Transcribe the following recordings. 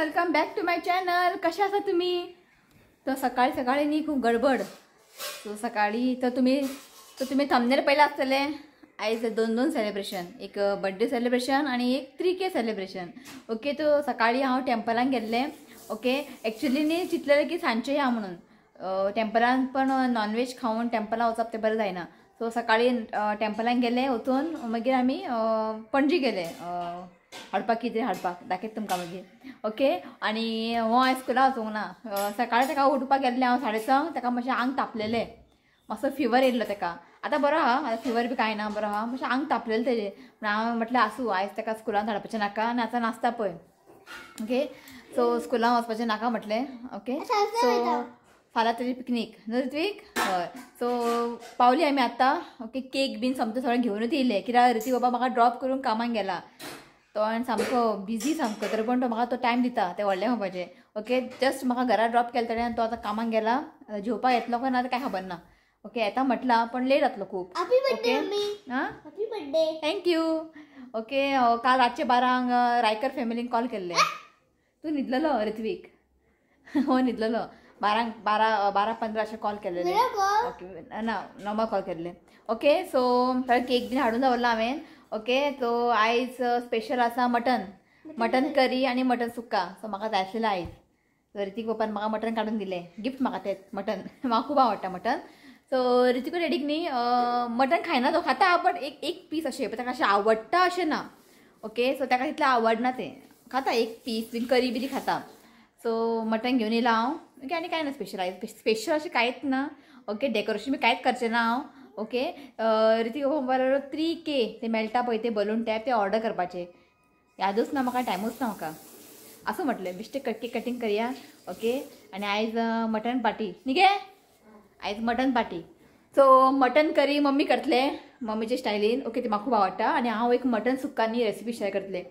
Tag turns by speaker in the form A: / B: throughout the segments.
A: Welcome back to my channel. कशा आसा तुम्ही? तर सकाळी सकाळी न्ही खूप गडबड. सो सकाळी तर तुम्ही थंबनेल पयला आसतले. आयज दोन दोन सेलिब्रेशन, एक बड्डे सेलिब्रेशन आणि एक 3K celebration. Okay, तो सकाळी हांव टेम्पलान गेल्लें. ओके, एक्चुअली न्ही चिंतलेलें की सांजचें या म्हणून. टेम्पलान पण नॉनव्हेज खावन टेम्पलान वचप तें बरें जायना. सो सकाळी टेम्पलान गेले, वचून मागीर आमी पणजी गेले हाडपाक, कितें हाडपाक दाखयता तुमकां मागीर. ओके, आनी हो हांवें स्कुलाक वचूंक ना. सकाळी ताका उठपाक गेल्लें हांव 6:30, ताका मातशें आंग तापलेलें, मातसो फिवर येयल्लो ताका. आतां बरो आहा, आतां फिवर बी कांय ना, बरो आहा. मातशें आंग तापलेलें तेजें, पूण हांवें म्हटलें आसूं, आयज ताका स्कुलान धाडपाचें नाका आनी आतां नाचता पळय. ओके, सो स्कुलान वचपाचें नाका म्हटलें. ओके, सो फाल्यां तेजी पिकनीक न्हू ऋत्वीक? हय. सो पावली आमी आतां. ओके, केक बीन सोमतें सगळें घेवनूच येयलें, कित्याक ऋत्वीक बाबा म्हाका ड्रॉप करून कामाक गेला. तो आनी सामको बिजी सामको, तरी पण तो म्हाका तो टायम दिता तें व्हडलें म्हणपाचें. ओके, जस्ट म्हाका घरा ड्रॉप केलें तेणें आनी तो आतां कामाक गेला. जेवपाक येतलो काय ना तें कांय खबर ना. ओके, येता म्हटलां पण लेट जातलो खूब. ओके, आं, thank you. Okay, काल रातचे 12 रायकर फॅमिलीन कॉल केल्ले. तूं न्हिदलेलो ऋत्वीक? हो न्हिदलेलो. 12:15 अशें कॉल केल्लेले. ओके, ना नॉर्मल कॉल केल्ले. ओके, सो थोडे केक बीन हाडून दवरला हांवें. ओके, सो आयज स्पेशल आसा मटन, मटन करी आनी मटन सुक्का. सो म्हाका जाय आसलेलें आयज. सो ऋतिक पप्पान म्हाका मटन काडून दिलें, गिफ्ट म्हाका तें मटन. म्हाका खूब आवडटा मटन. सो ऋतिक डॅडीक न्ही मटन खायना, तो खाता बट एक एक पीस अशें, पण ताका अशें आवडटा अशें ना. ओके, सो ताका तितलें आवडना तें, खाता एक पीस बीन, करी बी खाता. सो मटन घेवन येयलां हांव. ओके, आनी कांय ना स्पेशल आयज, स्पेशल अशें कांयच ना. ओके, डेकोरेशन बी कांयच करचें ना हांव. ओके, ऋतिक बाबा 3K ते मेळटा पळय ते बलून टॅप, ते ऑर्डर करपाचे. यादूच ना म्हाका, टायमूच ना म्हाका. आसूं म्हटलें बेश्टें केक कटींग करया. ओके, आनी आयज मटन पार्टी न्ही गे, आयज mutton party. So mutton curry mummy करतले, मम्मीचे स्टायलीन. ओके, ते म्हाका खूब आवडटा. आनी हांव एक मटन सुक्का न्ही रेसिपी शेअर करतलें.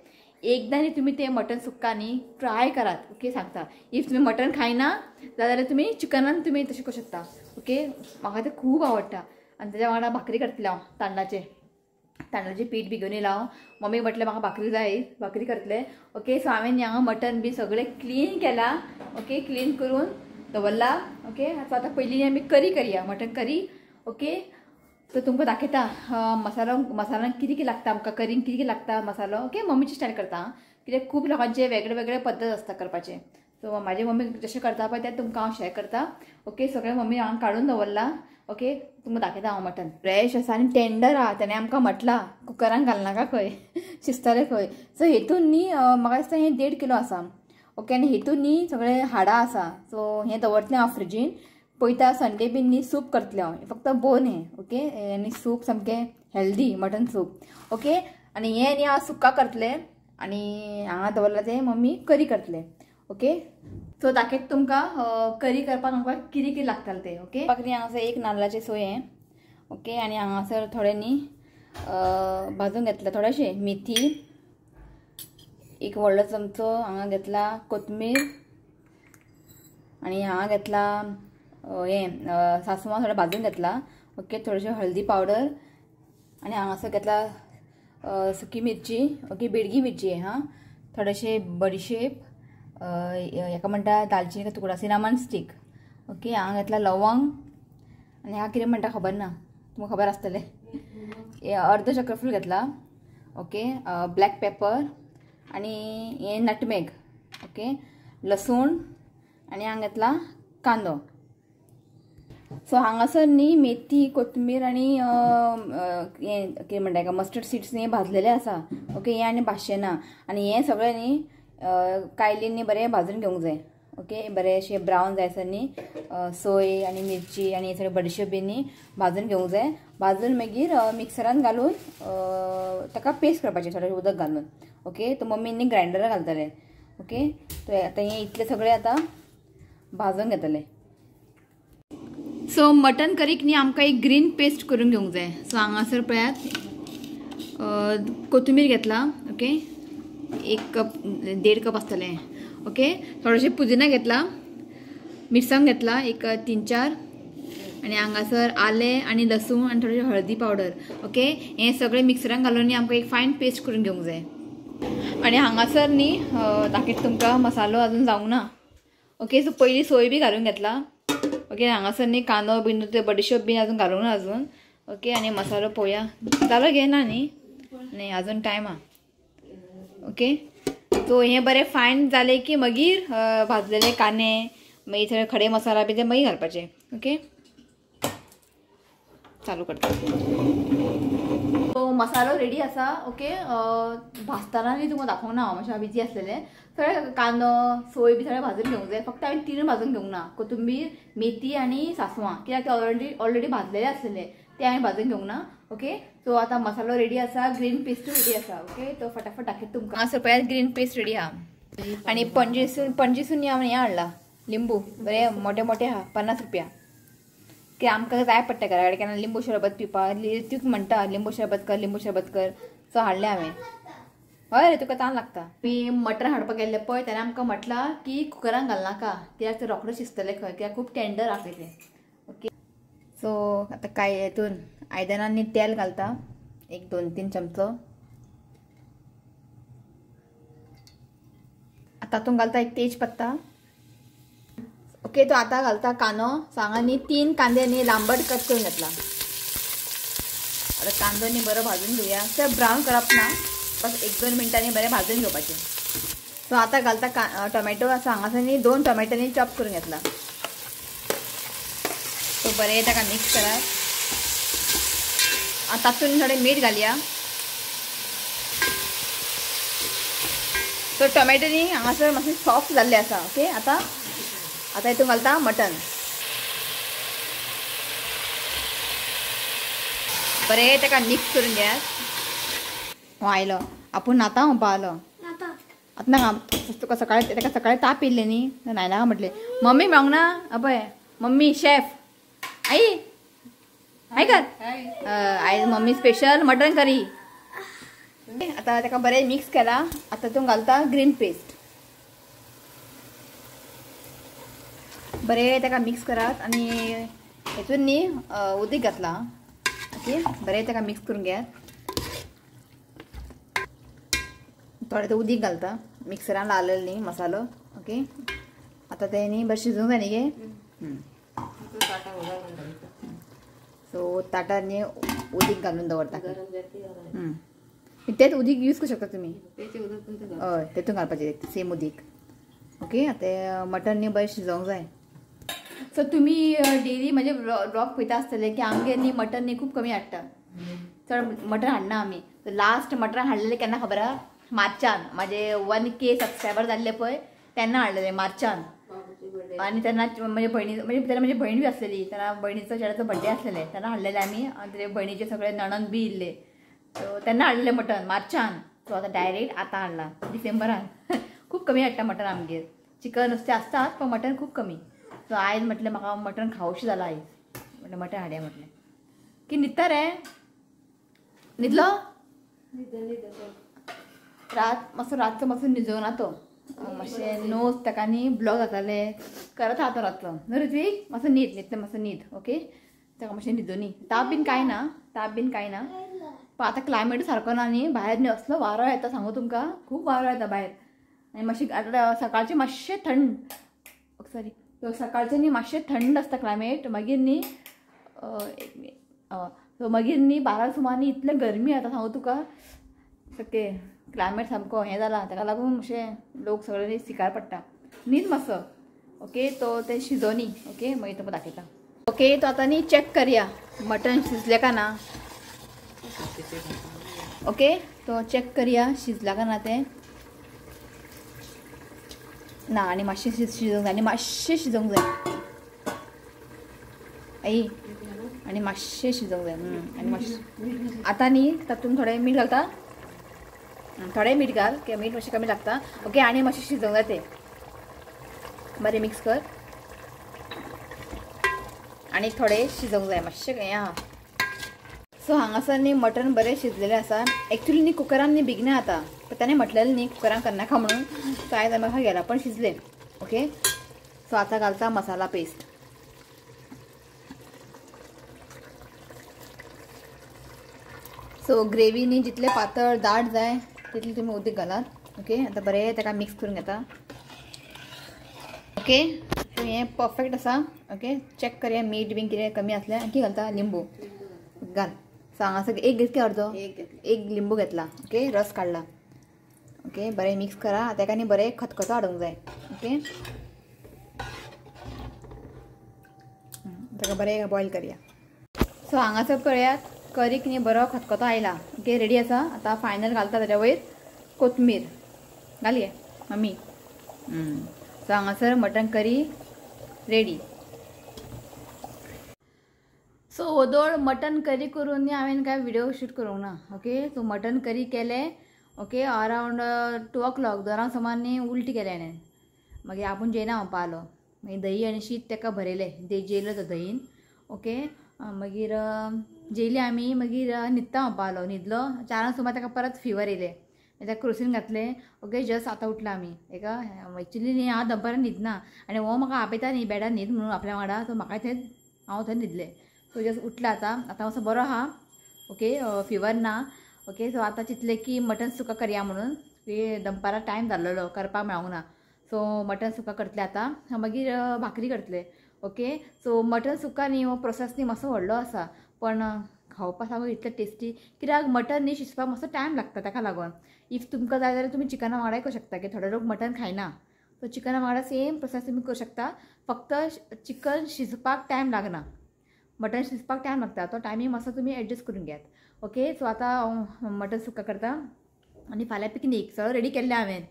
A: एकदां न्ही तुमी ते मटन सुक्का न्ही ट्राय करात. ओके, सांगता, if तुमी मटन खायना जाल्यार तुमी चिकनान तुमी तशें करूं शकता. ओके, म्हाका तें खूब आवडटा. आनी तेज्या वांगडा भाकरी करतलें हांव, तांदळाचें, तांदळाचें पीठ बी घेवन येयलां हांव. मम्मी म्हटलें म्हाका भाकरी जाय, भाकरी करतलें. ओके, सो हांवें हांगा मटन बी सगळें क्लीन केलां. ओके, क्लीन करून दवरला. ओके, सो आतां पयलीं आमी करी करया, मटन करी. ओके, सो तुमकां दाखयता मसालो, मसाल्यान कितें कितें लागता आमकां, करीन कितें कितें लागता मसालो. ओके, मम्मीची स्टायल करता, कित्याक खूब लोकांचे वेगळे वेगळे पद्दत आसता करपाचे. सो म्हाजी मम्मी जशें करता पळय तें तुमकां हांव शेअर करता. ओके, सगळें मम्मी हांव काडून दवरलां. ओके, तुमकां दाखयता हांव. मटन फ्रेश आसा आनी टेंडर आहा. तेणें आमकां म्हटलां कुकरान घालनाका खंय, शिजतलें खंय. सो हेतून न्ही म्हाका दिसता हें 1.5 किलो आसा. ओके, आनी हेतून न्ही सगळें हाडां आसा. सो हें दवरतलें हांव फ्रिजीन, पळयता संडे बीन न्ही सूप करतलें हांव, फक्त बोन हें. ओके, आनी सूप सामकें हेल्दी मटन सूप. ओके, आनी हें न्ही हांव सुक्का करतलें आनी हांगा दवरलां तें मम्मी करी करतलें. ओके, सो दाखयता तुमकां करी करपाक आमकां कितें कितें लागतालें तें. ओके, न्ही हांगासर एक नाल्लाचें सोयें. ओके, आनी हांगासर थोडें न्ही भाजून घेतलां थोडेशें मेथी, एक व्हडलो चमचो हांगा घेतला कोथमीर, आनी हांगा घेतला हें सासवां थोडें भाजून घेतला. ओके, थोडेशें हळदी पावडर, आनी हांगासर घेतला सुकी मिरची. ओके, बेडगी मिरची हां, थोडेशें बडीशेप, हेका म्हणटा दालचिनी का तुकडा, सिनामन स्टीक. ओके, हांगा घेतला लवंग, आनी ह्या कितें म्हणटा खबर ना, तुमकां खबर आसतलें. अर्द चक्रफूल घेतला. ओके, ब्लॅक पेपर, आनी हें नटमेग. ओके, लसूण, आनी हांगा घेतला कांदो. सो हांगासर न्ही मेथी, कोथमीर आनी हें कितें म्हणटा हेका मस्टर्ड सिड्स न्ही भाजलेले आसा. ओके, हें आनी भाजचें ना. आनी हें सगळें न्ही कायलीन न्ही बरें भाजून घेवंक जाय. ओके, बरें अशें ब्रावन जायसर न्ही सोय आनी मिरची आनी सगळें बडीशेप बी न्ही भाजून घेवंक जाय. भाजून मागीर मिक्सरान घालून ताका पेस्ट करपाचें, थोडें उदक घालून. ओके, तो मम्मी न्ही ग्रायंडरान घालतले. ओके, तो आतां हें इतलें सगळें आतां भाजून घेतलें. सो मटन करीक न्ही आमकां एक ग्रीन पेस्ट करून घेवंक जाय. सो हांगासर पळयात कोथमीर घेतला. ओके, 1 कप 1.5 कप आसतलें. ओके, थोडेशें पुदिना घेतला, मिरसांग घेतला एक 3-4, आनी हांगासर आलें आनी लसूण आनी थोडेशें हळदी पावडर. ओके, हें सगळें मिक्सरान घालून आमकां एक फायन पेस्ट करून घेवंक जाय. आनी हांगासर न्ही दाखयता तुमकां मसालो अजून जावंक ना. ओके सो पयली सोय बी घालून घेतला. ओके हांगासर न्ही कांदो बीन ते बडिशोप बीन अजून घालूंक ना अजून. ओके आनी मसालो पळोवया जालो गे ना न्ही, न्ही अजून टायम आहा. ओके सो हें बरें फायन जालें की मागीर भाजलेले कांदे मागीर थोडे खडे मसाला बी ते मागीर घालपाचे. ओके चालू करता. सो मसालो रेडी आसा. ओके भाजतना न्ही तुमकां दाखोवंक ना हांव, मातशें बिजी आसलेलें. सगळें कांदो सोय बी सगळें भाजून घेवंक जाय, फक्त हांवें तिनूय भाजून घेवंक ना, कोथुंबीर मेथी आनी सासवां, कित्याक ते ऑलरेडी भाजलेले आसलेले ते हांवें भाजून घेवंक ना. ओके सो आतां मसालो रेडी आसा, ग्रीन पेस्टूय रेडी आसा. ओके तो फटाफट दाखयता तुमकां. हांगासर पळयात ग्रीन पेस्ट रेडी आहा. आनी पणजेसून हांवें हें हाडला लिंबू, बरें मोटे मोटे आहा, 50 रुपया. की आमकां जाय पडटा घरा कडेन केन्ना लिंबू शरबत पिवपाक, ऋत्विक म्हणटा लिंबू शरबत कर लिंबू शरबत कर, सो हाडलें हांवें. हय रे तुका तान लागता. मी मटण हाडपाक गेल्लें पळय तेन्ना आमकां म्हटलां की कुकरान घालनाका, कित्याक तें रोखडें शिजतलें खंय, कित्याक खूब टेंडर आसा तें. ओके सो आतां काय हेतून आयदनांनी तेल घालता 1 2 3 चमचो. आतां तातूंत घालता एक तेज पत्ता. ओके तो आतां घालता कांदो. हांगा न्ही 3 कांदे न्ही लांबट कट करून घेतला. आतां कांदो न्ही बरो भाजून घेवया, चड ब्रावन करप ना, बस 1 2 मिनटांनी बरें भाजून घेवपाचें. सो आतां घालता टोमॅटो. आसा हांगासर न्ही 2 टोमॅटो न्ही चॉप करून घेतला. सो बरें ताका मिक्स करात. आतां तातूंत थोडें मीठ घालया. सो टोमॅटो न्ही हांगासर मातशें सॉफ्ट जाल्लें आसा. ओके आतां आतां हितून घालता मटन. बरें ताका मिक्स करून घेयात. हो आयलो आपूण न्हाता म्हणपा आलो आतां नाका, तुका सकाळी ताका सकाळी ताप येयल्ले न्ही न्हायना म्हटलें. मम्मी मेळोंक ना पळय मम्मी शेफ आई आयकत आयज मम्मी स्पेशल मटन करी. आतां ताका बरें मिक्स केला. आतां तूं घालता ग्रीन पेस्ट. बरें ताका मिक्स करात. आनी हेतून न्ही उदीक घातला. ओके बरें ताका मिक्स करून घेयात. थोडें तें उदीक घालता मिक्सरान लायलेलो न्ही मसालो. ओके आतां तें न्ही बरें शिजूंक जाय न्ही गे. सो ताटार न्ही उदीक घालून दवरता. तेंच उदीक यूज करूं शकता तुमी, हय तेतून घालपाचें सेम उदीक. ओके आतां मटन न्ही बरें शिजोवंक जाय. सो तुमी डेली म्हणजे ब्लॉग पळयता आसतले की आमगेर न्ही मटन न्ही खूब कमी हाडटा, चड मटन हाडना आमी. लास्ट मटन हाडलेलें केन्ना खबर आहा? मार्चान, म्हाजे 1K सबस्क्रायबर जाल्ले पळय तेन्ना हाडलेले मार्चान. आनी तेन्ना म्हजे भयणी म्हणजे तेन्ना म्हजी भयण बी आसलेली, तेन्ना भयणीचो चेड्याचो बड्डे आसलेले तेन्ना हाडलेले आमी. आनी ते भयणीचे सगळे नणन बी येयल्ले, सो तेन्ना हाडलेले मटन मार्चान. सो आतां डायरेक्ट आतां हाडला डिसेंबरान. खूब कमी हाडटा मटन आमगेर, चिकन नुस्तें आसतात पण मटन खूब कमी. सो आयज म्हटलें म्हाका मटन खावशें जालां आयज, म्हटलें मटन हाडया म्हटलें. की न्हिदता रे? न्हिदलो रात मातसो, रातचो मातसो न्हिजोवंक ना तो, मातशें नोज ताका न्ही ब्लॉक जाताले करत आहा तो रातचो. न्हू ऋत्विक मातसो न्हीद, न्हिदता मातसो न्हीद. ओके ताका मातशें न्हिदोनी, ताप बीन कांय ना, ताप बीन कांय ना. पण आतां क्लायमेट सारको ना न्ही, भायर न्ही असलो वारो येता सांगू तुमकां, खूब वारो येता भायर. आनी मातशें आतां सकाळचें मातशें थंड, सॉरी सकाळचें न्ही मातशें थंड आसता क्लायमेट, मागीर न्ही सो मागीर न्ही 12 सुमार न्ही इतलें गरमी येता सांगू तुका. ओके क्लायमेट सामको हें जाला, ताका लागून मातशें लोक सगळे न्ही सिकार पडटा. न्हीद मातसो. ओके तो तें शिजोनी. ओके मागीर तुमकां दाखयता. ओके तो आतां न्ही चॅक करया मटन शिजलें काय ना. ओके तो चॅक करया शिजला काय ना तें. ना आनी मातशें शिजोवंक जाय, आनी मातशें शिजोवंक जाय आई, आनी मातशें शिजोवंक जाय. आनी मातशें आतां न्ही तातूंत थोडें मीठ घालता, थोडें मीठ घाल, कित्याक मीठ मातशें कमी लागता. ओके आनी मातशें शिजोवंक जाय तें, बरें मिक्स कर. आनी थोडें शिजोवंक जाय मातशें हें आहा. सो हांगासर न्ही मटन बरें शिजलेलें आसा. एक्चुली न्ही कुकरान न्ही बेगिना जाता, पण ताणें म्हटलेलें न्ही कुकरान करनाका म्हणून, सो आयज आमी म्हाका गेला पण शिजलें. ओके सो आतां घालता मसाला पेस्ट. सो ग्रेवी न्ही जितले पातळ दाट जाय तितले तुमी उदीक घालात. ओके आतां बरें ताका मिक्स करून घेता. ओके सो हें परफेक्ट आसा. ओके चॅक करया मीठ बीन कितें कमी आसलें आणखी घालता लिंबू घाल. सो हांगासर एक घेतली अर्दो एक लिंबू घेतला. ओके रस काडला. ओके बरें मिक्स करा. ताका न्ही बरें खतखतो हाडूंक जाय. ओके ताका बरें बॉयल करया. सो हांगासर पळयात करीक न्ही बरो खतखतो आयला. ओके रेडी आसा. आतां फायनल घालता ताच्या वयर कोथमीर घालये मम्मी. सो हांगासर मटन करी रेडी. सो ओदोळ मटन करी करून न्ही हांवें कांय व्हिडिओ शूट करूंक ना. ओके सो मटन करी केलें. ओके अरावंड 2 o'clock दोनांक सुमार न्ही उल्टी केलें हाणें. मागीर आपूण जेयना म्हणपा आलो. मागीर दही आनी शीत ताका भरयलें, जेयलो तो दहीन. ओके मागीर जेयली आमी. मागीर न्हिदता म्हणपा आलो, न्हिदलो. 4 सुमार ताका परत फिवर येयलें, ताका क्रोसीन घातलें. ओके जस्ट आतां उठला आमी. एका एक्चुली न्ही हांव दनपारां न्हिदना आनी हो म्हाका आपयता न्ही बेडार न्हीद म्हणून आपल्या वांगडा, सो म्हाका थंय हांव थंय न्हिदलें. सो जस्ट उठला आतां. आतां मातसो बरो आहा. ओके फिवर ना. ओके सो आतां चिंतलें की मटन सुका करया म्हणून. दनपारां टायम जाल्लो करपाक मेळोंक ना. सो मटन सुका करतले आतां, मागीर भाकरी करतले. ओके सो मटन सुका न्ही हो प्रोसेस न्ही मातसो व्हडलो आसा, पण खावपा सामको इतलें टेस्टी कित्याक मटन न्ही शिजपाक मातसो टायम लागता. ताका लागून if तुमकां जाय जाल्यार तुमी चिकना वांगडाय करूं शकता, की थोडे लोक मटन खायना. सो चिकना वांगडा सेम प्रोसेस तुमी करूं शकता, फक्त चिकन शिजपाक टायम लागना, मटन शिजपाक टायम लागता. तो टायमींग मातसो तुमी एडजस्ट करून घेयात. ओके सो आतां हांव मटन सुका करता आनी फाल्यां पिकनीक सगळें रेडी केल्लें हांवें.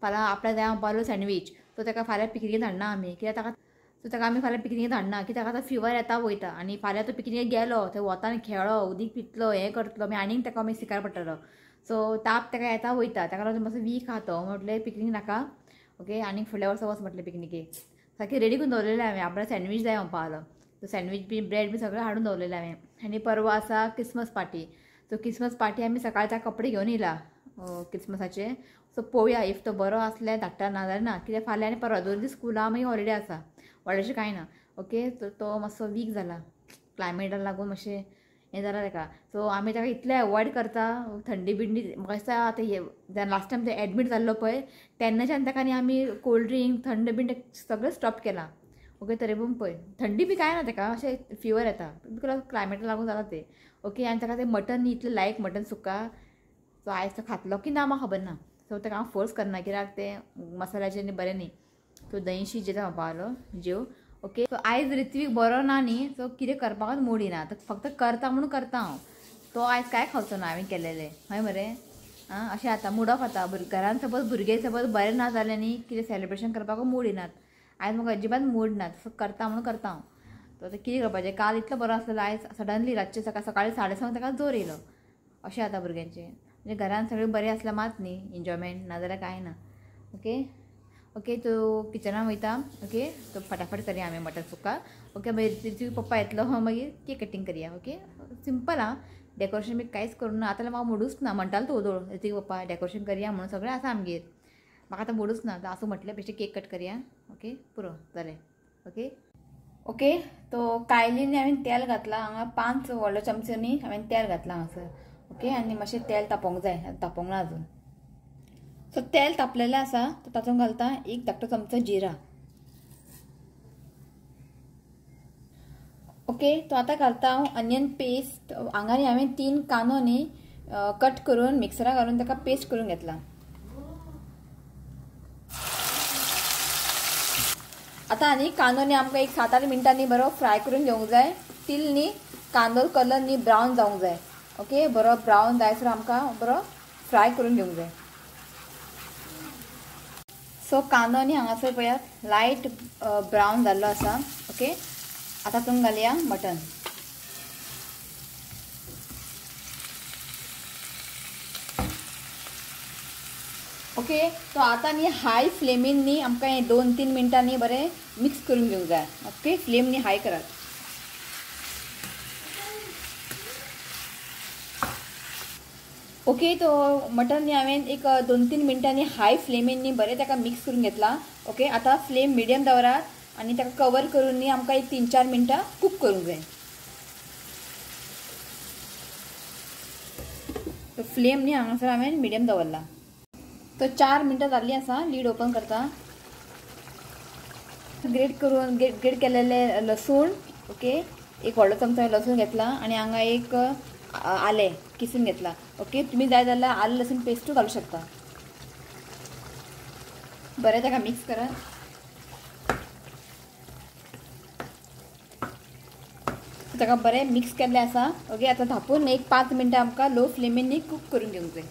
A: फाल्यां आपल्या जाय म्हणपालो सँडवीच, सो ताका फाल्यां पिकनीक धाडना आमी, कित्याक ताका सो ताका आमी फाल्यां पिकनीक धाडना कित्याक ताका आतां फिवर येता वयता आनी फाल्यां तो पिकनीक गेलो थंय वतान खेळ्ळो, उदीक पितलो, हें करतलो, मागीर आनीक ताका मागीर सिकार पडटलो. सो ताप ताका येता वयता, ताका लागून मातसो वीक आहा तो, म्हटलें पिकनीक नाका. ओके आनीक फुडल्या वर्सा वच म्हटलें पिकनिकेक. सारकें रेडी करून दवरलेलें हांवें. आपल्याक सँडवीच जाय म्हणपा आलो, सो सँडवीच बी ब्रेड बी सगळें हाडून दवरलेलें हांवें. आनी परवां आसा Christmas party. So Christmas party आमी सकाळच्या कपडे घेवन येयला क्रिसमसाचे. सो पळोवया if तो बरो आसल्यार धाडटा, ना जाल्यार ना, कित्याक फाल्यां आनी परवां 2 दीस स्कुला मागीर हॉलिडे आसा, व्हडलेशें कांय ना. ओके सो तो मातसो वीक जाला, क्लायमेटाक लागून मातशें हें जालां ताका. सो आमी ताका इतलें एवॉयड करता थंडी बिंडी. म्हाका दिसता आतां हे लास्ट टायम ते एडमीट जाल्लो पळय तेन्नाच्यान ताका न्ही आमी कोल्ड ड्रिंक थंड बीन सगळें स्टॉप केलां. ओके तरी पूण पळय थंडी बी कांय ना ताका, अशें फिवर येता because क्लायमेटाक लागून जालां तें. ओके आनी ताका तें मटन न्ही इतलें लायक मटन सुका. सो आयज तो खातलो की ना म्हाका खबर ना. सो ताका हांव फोर्स करना कित्याक तें मसाल्याचें न्ही बरें न्ही. सो दही शीत जेता म्हणपा आलो जेव. ओके सो आयज ऋत्वीक बरो ना न्ही, सो कितें करपाकच मूड येना, आतां फक्त करता म्हणून करता हांव. तो आयज कांय खावचो ना हांवें केलेलें. हय मरे आं अशें आतां मूड ऑफ जाता. घरान सपोज भुरगे सपोज बरें ना जालें न्ही कितें सेलिब्रेशन करपाक मूड येनात. आयज म्हाका अजिबात मूड ना, सो करता म्हणून करता हांव. तो आतां कितें करपाचें, काल इतलो बरो आसलेलो, आयज सडनली रातचें सकाळी 7:30 ताका जोर येयलो. अशें जाता भुरग्यांचें. म्हणजे घरान सगळें बरें आसल्यार मात न्ही एन्जॉयमेंट, नाजाल्यार कांय ना. ओके ओके तो किचनान वयता. ओके तो फटाफट करया आमी मटन सुका. ओके मागीर ऋत्विक पप्पा येतलो, मागीर केक कटींग करया. ओके सिंपल आं, डेकोरेशन बी कांयच करूं ना. आतां म्हाका मुडूच ना, म्हणटालो तो ओदोळ ऋत्विक पप्पा डेकोरेशन करया म्हणून, सगळें आसा आमगेर, म्हाका आतां मुडूच ना. आतां आसूं म्हटलें बेश्टें केक कट करया. ओके पुरो जालें. ओके ओके तो कायलीन हांवें तेल घातलां हांगा 5 व्हडलो चमच्यांनी हांवें तेल घातलां हांगासर. ओके आनी मातशें तेल तापोवंक जाय, तापोवंक ना अजून. सो तेल तापलेलें आसा, तो तातूंत घालता एक धाकटो चमचो जिरा. ओके तो आतां घालता हांव अनियन पेस्ट. हांगा न्ही हांवें 3 कांदो न्ही कट करून मिक्सराक घालून ताका पेस्ट करून घेतला. आतां आनी कांदो न्ही आमकां एक 7-8 मिनटांनी बरो फ्राय करून घेवंक जाय. तील न्ही कांदो कलर न्ही ब्रावन जावंक जाय. ओके बरो ब्रावन जायसर आमकां बरो फ्राय करून घेवंक जाय. सो कांदो न्ही हांगासर पळयात लायट ब्रावन जाल्लो आसा. ओके आतां तातूंत घालया मटन. ओके तो आतां न्ही हाय फ्लेमीन न्ही आमकां हें 2-3 मिनटांनी बरें मिक्स करून घेवंक जाय. ओके फ्लेम न्ही हाय करात. ओके तो मटन न्ही हांवें एक 2-3 मिनटांनी हाय फ्लेमीन न्ही बरें ताका मिक्स करून घेतला. ओके आतां फ्लेम मिडियम दवरात आनी ताका कवर करून न्ही आमकां एक 3-4 मिनटां कूक करूंक जाय. तो फ्लेम न्ही हांगासर हांवें मिडियम दवरला. तो 4 मिनटां जाल्ली आसा, लीड ओपन करता। ग्रेट करून ग्रेट केलेले लसूण, ओके एक व्हडलो चमचो लसूण घेतला आनी हांगा एक आलें किसून घेतला। ओके तुम्ही जाय जाल्यार आलें लसूण पेस्टूय घालू शकता। बरें ताका मिक्स करा। ताका बरें मिक्स केल्लें आसा। ओके आतां धापून एक 5 मिनटां आमकां लो फ्लेमीन कुक करून घेवंक जाय।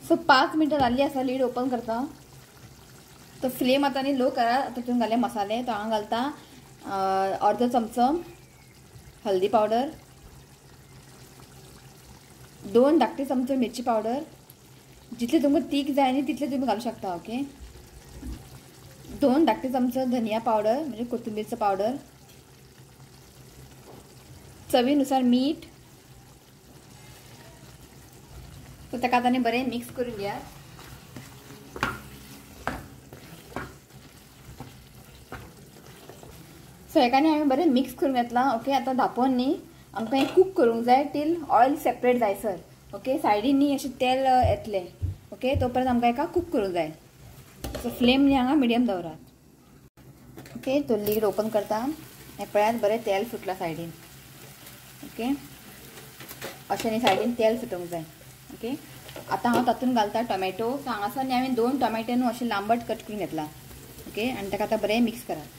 A: सो 5 मिनटां जाल्ली आसा, लीड ओपन करता। तो फ्लेम आतां न्ही लो करा। तातूंत घाले मसाले, तो हांव घालता अर्दो चमचो हल्दी पावडर, 2 धाकटे चमचो मिरची पावडर, जितले तुमकां तीख जाय न्ही तितले तुमी घालूं शकता। ओके 2 धाकटे चमचो धनिया पावडर म्हणजे कोथिंबीरचो पावडर, चवीनुसार मीठ। तो ताका आतां न्ही बरें मिक्स करून घेयात। सो हेका न्ही हांवें बरें मिक्स करून घेतलां। ओके आतां धापोवन न्ही आमकां हें कूक करूंक जाय टील ऑयल सेपरेट जायसर। ओके सायडीन न्ही अशें तेल येतलें। ओके तो पर्यंत आमकां हेका कूक करूंक जाय। सो फ्लेम न्ही हांगा मिडियम दवरात। ओके तो लीड ओपन करता, हें पळयात बरें तेल सुटलां सायडीन। ओके अशें न्ही सायडीन तेल सुटूंक जाय। ओके आतां हांव तातूंत घालता टोमॅटो। सो हांगासर न्ही हांवें 2 टोमॅटो न्हू अशें लांबट कट करून घेतला। ओके आनी ताका आतां बरें मिक्स करात।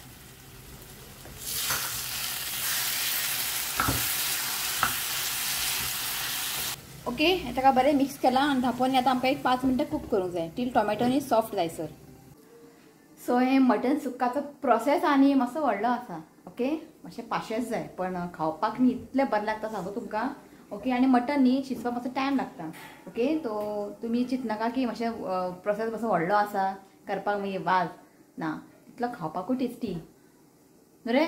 A: ओके ताका बरें मिक्स केलां आनी धापोवन आतां आमकां एक 5 मिनटां कूक करूंक जाय टील टोमॅटो न्ही सॉफ्ट जायसर। सो हें मटन सुक्काचो प्रोसेस आनी मातसो व्हडलो आसा। ओके मातशें पाशेंच जाय पण खावपाक न्ही इतलें बरें लागता सांगू तुमकां। ओके आनी मटन न्ही शिजपाक मातसो टायम लागता। ओके तो तुमी चिंतनाका की मातशें प्रोसेस मातसो व्हडलो आसा करपाक मागीर वाज ना, तितलो खावपाकूय टेस्टी न्हू रे।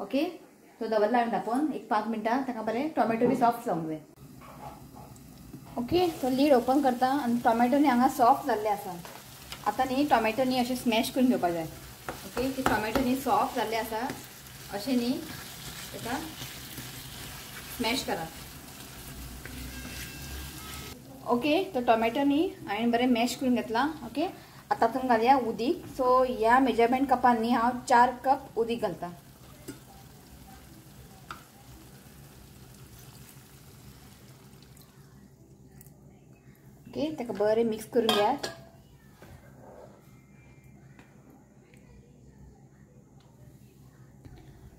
A: ओके तो दवरला हांवें धापोवन एक 5 मिनटां, ताका बरें टोमॅटो बी सॉफ्ट जावंक जाय। ओके तो लीड ओपन करता आनी टोमॅटो न्ही हांगा सॉफ्ट जाल्ले आसा। आतां न्ही टोमॅटो न्ही अशें स्मॅश करून घेवपाक जाय। ओके ते टोमॅटो न्ही सॉफ्ट जाल्ले आसा अशें न्ही ताका स्मॅश करा। ओके तो टोमॅटो न्ही हांवें बरें मॅश करून घेतला। ओके आतां तातूंत घालया उदीक। सो ह्या मेजरमेंट कपान न्ही हांव 4 कप उदीक घालता। ओके ताका बरें मिक्स करून घेयात।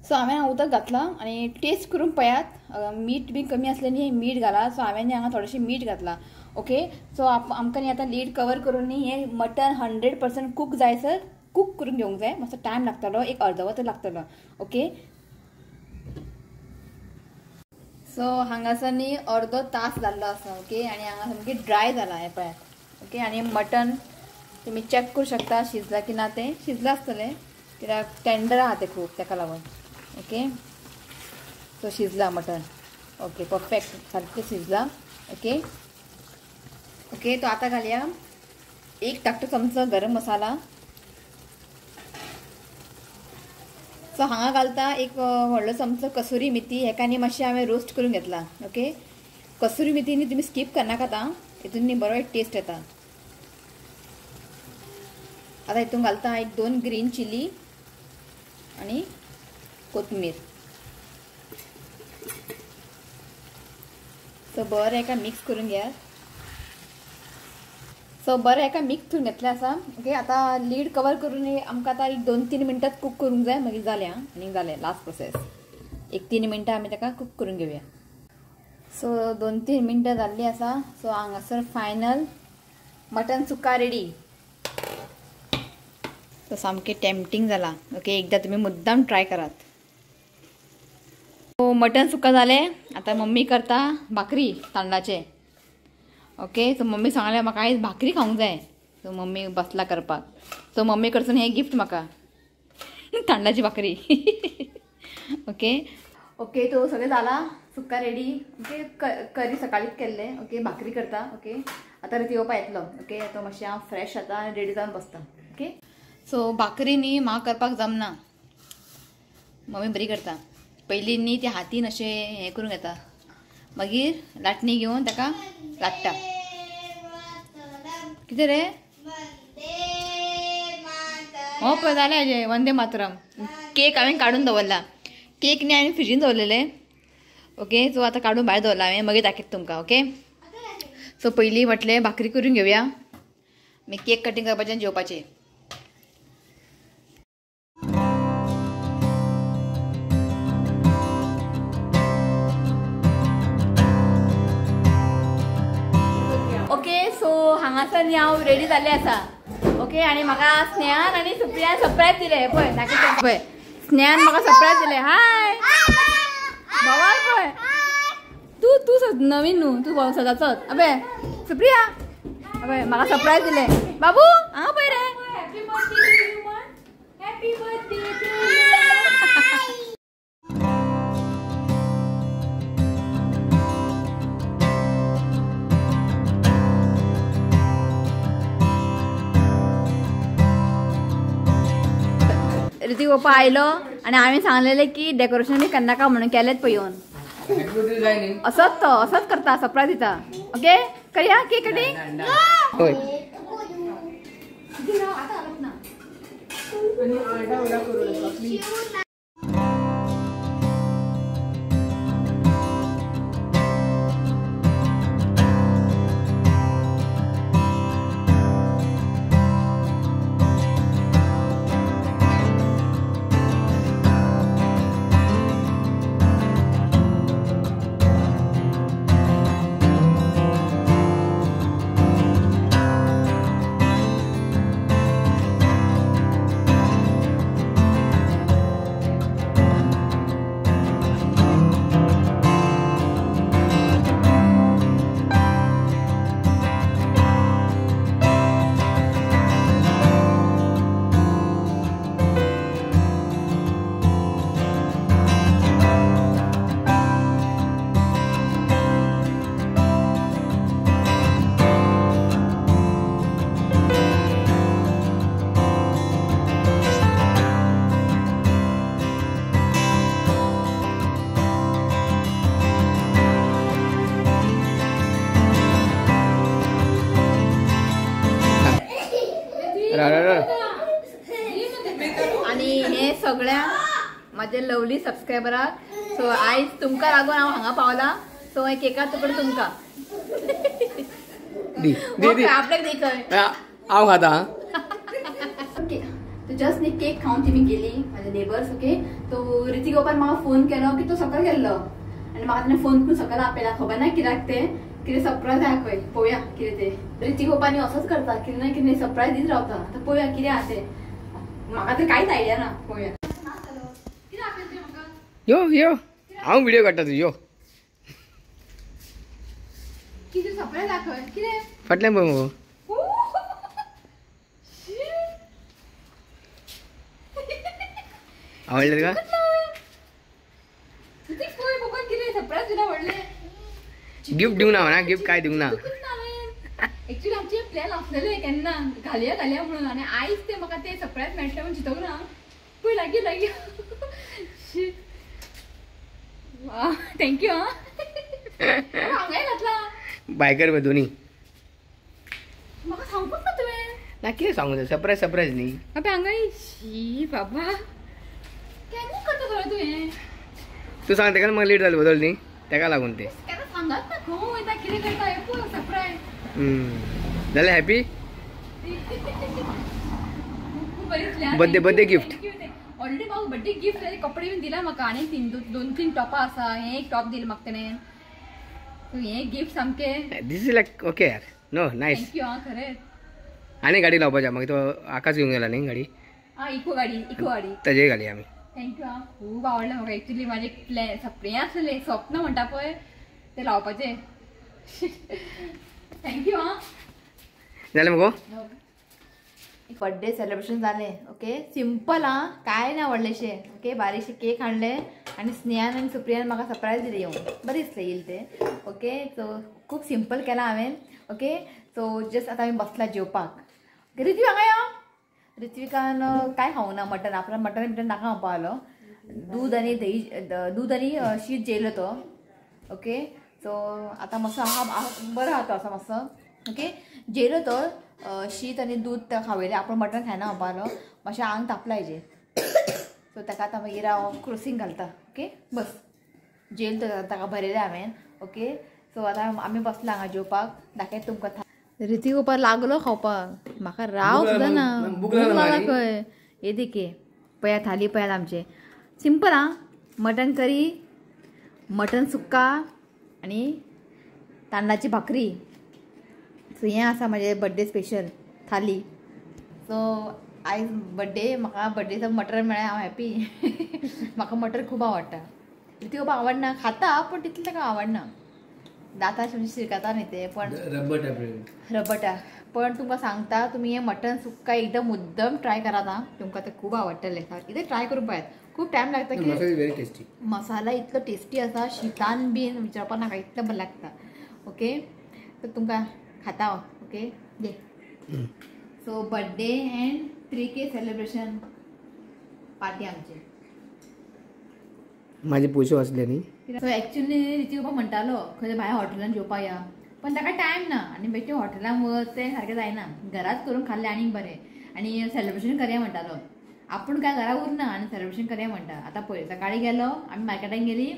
A: सो हांवें उदक घातलां आनी टेस्ट करून पळयात, मीठ बी कमी आसलें न्ही मीठ घाला। सो हांवें न्ही हांगा थोडेशें मीठ घातलां। ओके सो आमकां न्ही आतां लीड कवर करून न्ही हें मटन 100% कूक जायसर कूक करून घेवंक जाय। मातसो टायम लागतलो, एक अर्द वर लागतलो। ओके सो हांगासर न्ही अर्दो तास जाल्लो आसा। ओके आनी हांगा सामकें ड्राय जालां हें पळयात। ओके आनी मटन तुमी चॅक करूं शकता शिजलां की ना तें, शिजलां आसतलें कित्याक टेंडर आहा तें खूब ताका लागून। ओके सो शिजलां मटन। ओके परफेक्ट सारकें शिजलां। ओके ओके तो आतां घालया 1 धाकटो चमचो गरम मसाला। सो हांगा घालता एक व्हडलो चमचो कसुरी मेथी, हेका न्ही मातशें हांवें रोस्ट करून घेतला। ओके कसुरी मेथी न्ही तुमी स्कीप करनाकात आं, हितून न्ही बरो एक टेस्ट येता। आतां हितून घालता एक 2 ग्रीन चिली आनी कोथमीर। सो बरें हेका मिक्स करून घेयात। सो बरें हेका मिक्स करून घेतलें आसा। ओके आतां लीड कवर करून आमकां आतां एक 2-3 मिनटां कूक करूंक जाय, मागीर जालें आं, आनी जालें लास्ट प्रोसेस। एक 3 मिनटां आमी ताका कूक करून घेवया। सो 2-3 मिनटां जाल्लीं आसा। सो हांगासर फायनल मटन सुक्का रेडी। तो सामकें टेम्पटींग जाला। ओके एकदां तुमी मुद्दाम ट्राय करात। सो मटन सुक्का जालें, आतां मम्मी करता भाकरी तांदळाचे। ओके सो मम्मी सांगलें म्हाका आयज भाकरी खावंक जाय। सो मम्मी बसला करपाक। सो मम्मी कडसून हें गिफ्ट म्हाका तांदळाची भाकरी। ओके ओके तो सगळें जाला, सुक्का रेडी। ओके करी सकाळीच केल्लें। ओके भाकरी करता। ओके आतां रिती येवपा येतलो। ओके तो मातशें हांव फ्रेश जाता आनी रेडी जावन बसता। ओके सो भाकरी न्ही म्हाका करपाक जमना, मम्मी बरी करता। पयलीं न्ही ती हातीन अशें हें करूंक येता, मागीर लाटणी घेवन ताका लाट्टा. कितें रे? हो पळय जालें हेजें वंदे मातरम. केक हांवें काडून दवरला. केक न्ही हांवें फ्रिजीन दवरलेले. ओके सो आतां काडून भायर दवरला हांवें, मागीर दाखयता तुमकां. ओके सो पयलीं म्हटलें भाकरी करून घेवया, मागीर केक कटींग करपाचें आनी जेवपाचें. ओके सो हांगासर न्ही हांव रेडी जाल्लें आसा. ओके आनी म्हाका स्नेहान आनी सुप्रियान सरप्रायज दिलें. पळय दाखयता पळय, स्नेहान म्हाका सरप्रायज दिलें. हाय बाबा, पळय तूं तूं नवीन न्हू, तूं सदांचोच. अबे सुप्रिया, अबे म्हाका सरप्रायज दिलें. बाबू हांगा पळय रे. ऋतिक पप्पा आयलो आनी हांवें सांगलेलें की डेकोरेशन बी करनाका म्हणून, केलेंच पळय येवन. असोच तो असोच करता, सरप्रायज दिता. ओके करया केक कटिंग. आणि हे सगळ्या माझे लवली सबस्क्रायबराक. सो आयज तुमकां लागून हांव हांगा पावला. सो हे केका तुकडे तुमकां आपल्याक दी खंय
B: हांव खाता.
A: ओके तो जस्ट न्ही केक खावन तिमी गेली म्हाजे नेबर्स. ओके तो ऋतिक बाबान म्हाका फोन केलो की तो सकयल गेल्लो आनी म्हाका तेणें फोन करून सकयल आपयला. खबर ना कित्याक तें, कितें सरप्रायज आहा खंय, पळोवया कितें तें. ऋतिक बाबा न्ही असोच करता, कितें ना कितें सरप्रायज दीत रावता. आतां पळोवया कितें आहा तें, म्हाका तर कांयच आयडिया ना. पळोवया.
B: यो यो हांव व्हिडिओ काडटा तूं यो.
A: कितें सरप्रायज आहा खंय, कितें
B: फाटल्यान पळय मगो. आवडलें तुका?
A: सरप्रायज दिला व्हडलें.
B: गिफ्ट दिवंक ना म्हणा, गिफ्ट काय दिवंक ना.
A: एक्चुअली आमचे प्लॅन आसलेले केन्ना घालया घालया म्हणून, आनी आयज ते म्हाका ते सरप्रायज मेळटलें म्हणून चिंतूंक ना. पळय लागीं लागीं. वा thank you. आं हांगाय घातला
B: बायकर पळय दोनी.
A: म्हाका सांगूंक ना तुवें.
B: ना कितें सांगू तें, सरप्रायज सरप्रायज न्ही.
A: अबे हांगाय शी बाबा केन्ना करता सगळें तुवें.
B: तूं सांग तेका म्हाका लेट जालें बदल न्ही, तेका लागून तें
A: सांगात ना खंय वयता कितें करता हें पळय सरप्रायज.
B: जालें happy birthday? Birthday gift
A: already म्हाका बर्थडे गिफ्ट कपडे बीन दिला म्हाका. आनी तीन दोन तीन टॉपां आसा, हें एक टॉप दिलें म्हाका तेणें. हें गिफ्ट सामकें
B: this is like okay यार. No nice.
A: Thank you. आं खरें.
B: आनी गाडी लावपाची मागीर तो आकाश घेवन गेला न्ही गाडी.
A: आं इको गाडी, इको गाडी
B: ताजेर घाली आमी.
A: Thank you. आं खूब आवडलें म्हाका. एक्चुअली म्हाजें प्लॅन सपनें आसलें, स्वप्न म्हणटा पळय तें लावपाचें. Thank you. आं
B: जालें मगो
A: बर्थडे सेलिब्रेशन जालें. ओके सिंपल आं, कांय ना व्हडलेशें. ओके बारीकशे केक हाडले आनी स्नेहान आनी सुप्रियान म्हाका सरप्रायज दिलें येवन, बरें दिसलें येयलें तें. ओके सो खूब सिंपल केलां हांवें. ओके सो जस्ट आतां आमी बसला जेवपाक. ओके ऋत्विक हांगा यो. ऋत्विकान कांय खावंक ना, मटन आपल्याक मटन बिटन नाका म्हणपा आलो. दूद आनी दही, दूद आनी शीत जेयलो तो. ओके सो आतां मातसो आहा बरो आहा तो आसा मातसो ओके. जेलो तो शीत आनी दूद खावयलें. आपूण मटण खायना म्हणपालो, मातशें आंग तापला हेजेर. सो ताका आतां मागीर हांव क्रोसींग घालता ओके. बस जेल तो ताका भरयलें हांवें ओके. सो आतां आमी बसला हांगा जेवपाक, दाखयता तुमकां. रितीक उपार लागलो खावपाक, म्हाका राव सुद्दां ना, भूक लागला खंय. हे देखे पळयात थाली पळयात आमचे सिंपल आं, मटन करी, मटन सुक्का आनी तांदळाची भाकरी. सो हें आसा म्हजें बड्डे स्पेशल थाली. सो आयज बड्डे, म्हाका बड्डेचो मटन मेळ्ळें, हांव हॅपी. म्हाका मटन खूब आवडटा. रितीक बाबा आवडना, खाता पूण तितलें ताका आवडना, दांता शिरकाता न्ही ते, पण रबटा. पण तुमकां सांगता तुमी हें मटन सुक्का एकदम मुद्दम ट्राय करात आं, तुमकां तें खूब आवडटलें. कितें ट्राय करून पळयात, खूब टायम लागता की मसाला इतलो टेस्टी आसा, शितान बीन विचारपाक नाका, इतलें बरें लागता ओके. तर तुमकां खाता हांव okay de. So birthday and 3K celebration party आमची.
B: माझे पयशे वाचले न्ही.
A: सो एक्चुअली रिती बाबा म्हणटालो खंय भायर हॉटेलान जेवपाक या, पण ताका टायम ना आनी बेश्टे हॉटेलान वच तें सारकें जायना, घरात करून खाल्लें आनीक बरें. आनी सेलिब्रेशन करया म्हणटालो, आपूण काय घरा उरना आनी सेलिब्रेशन करया म्हणटा. आतां पळय सकाळीं गेलो आमी मार्केटान गेली,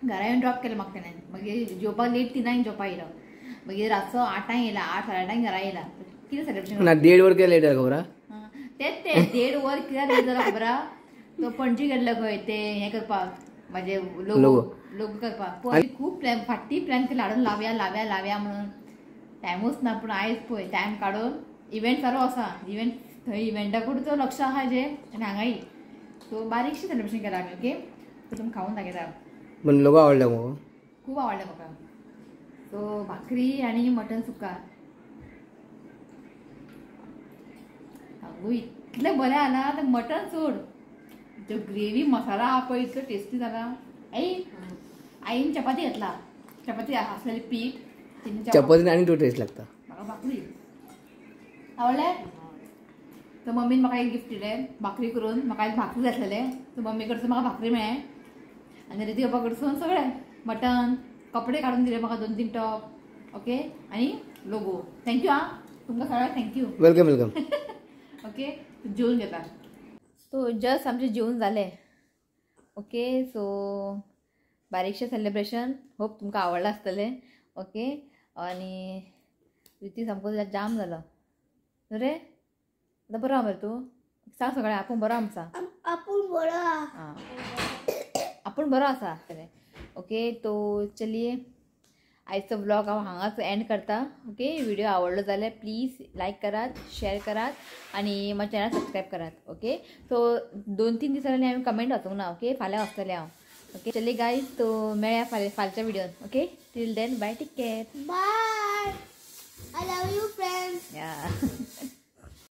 A: घरा येवन ड्रॉप केलें म्हाका तेणें, मागीर जेवपाक लेट 3 जेवपाक येयलो, मागीर रातचो 8 येयला, 8 साडे 8 घरा येयला. कितें सेलिब्रेशन
B: ना, 1.5 वर कित्याक लेट जालें खबर आहा?
A: तेंच तें 1.5 वर कित्याक लेट जालें खबर आहा? तो पणजी गेल्लो खंय ते हें करपाक, म्हाजे लोगो लोगो करपाक. पळय खूब प्लॅन, फाटी प्लॅन केला हाडून लावया लावया लावया म्हणून, टायमूच ना. पूण आयज पळय टायम काडून इव्हेंट चालू आसा, इव्हेंट थंय इव्हेंटा कडेन तो लक्ष आहा जें आनी हांगाय. सो बारीकशें सेलिब्रेशन केलां आमी ओके. सो तुमकां खावून दाखयता.
B: पण लोगो आवडलो म्हाका,
A: खूब आवडलें म्हाका. सो भाकरी आनी मटन सुक्का इतलें बरें आला. तें मटन सोड, जो ग्रेवी मसाला आहा पळय इतलो टेस्टी जाला. आई आईन चपाती घातला, चपाती आसलेली पीठ
B: चपाती आनी तो टेस्ट लागता.
A: म्हाका भाकरी आवडलें. तर मम्मीन म्हाका एक गिफ्ट दिलें भाकरी करून, म्हाका एक भाकरी जाय आसलेलें. सो मम्मी कडसून म्हाका भाकरी मेळ्ळें आनी रिती बाबा कडसून सगळें मटन, कपडे काडून दिले म्हाका 2-3 टॉप ओके आनी लोगो. Thank you आं तुमकां सगळ्यांक thank you.
B: Welcome welcome
A: okay. जेवून घेता. सो जस्ट आमचें जेवण जालें ओके. सो बारीकशें सेलिब्रेशन, होप तुमकां आवडलां आसतलें ओके. आनी रिती सामको जाम जालो रे, आतां बरो आहा मरे तूं? सांग सगळें, आपूण बरो आमचा,
C: आपूण बरो
A: आं, आपूण बरो आसा ओके. तो चलिए आयचो व्लॉग हांव हांगाच एंड करता ओके. व्हिडिओ आवडलो जाल्यार प्लीज लायक करात, शेअर करात आनी म्हज्या चॅनल सबस्क्रायब करात ओके. सो 2-3 दिसांनी हांवें कमेंट वाचूंक ना ओके, फाल्यां वाचतलें हांव ओके. चलिए गायज, तो मेळया फाल्यां फालच्या व्हिडियोन okay. Till then bye, take care,
C: bye, I love you friends.
A: या.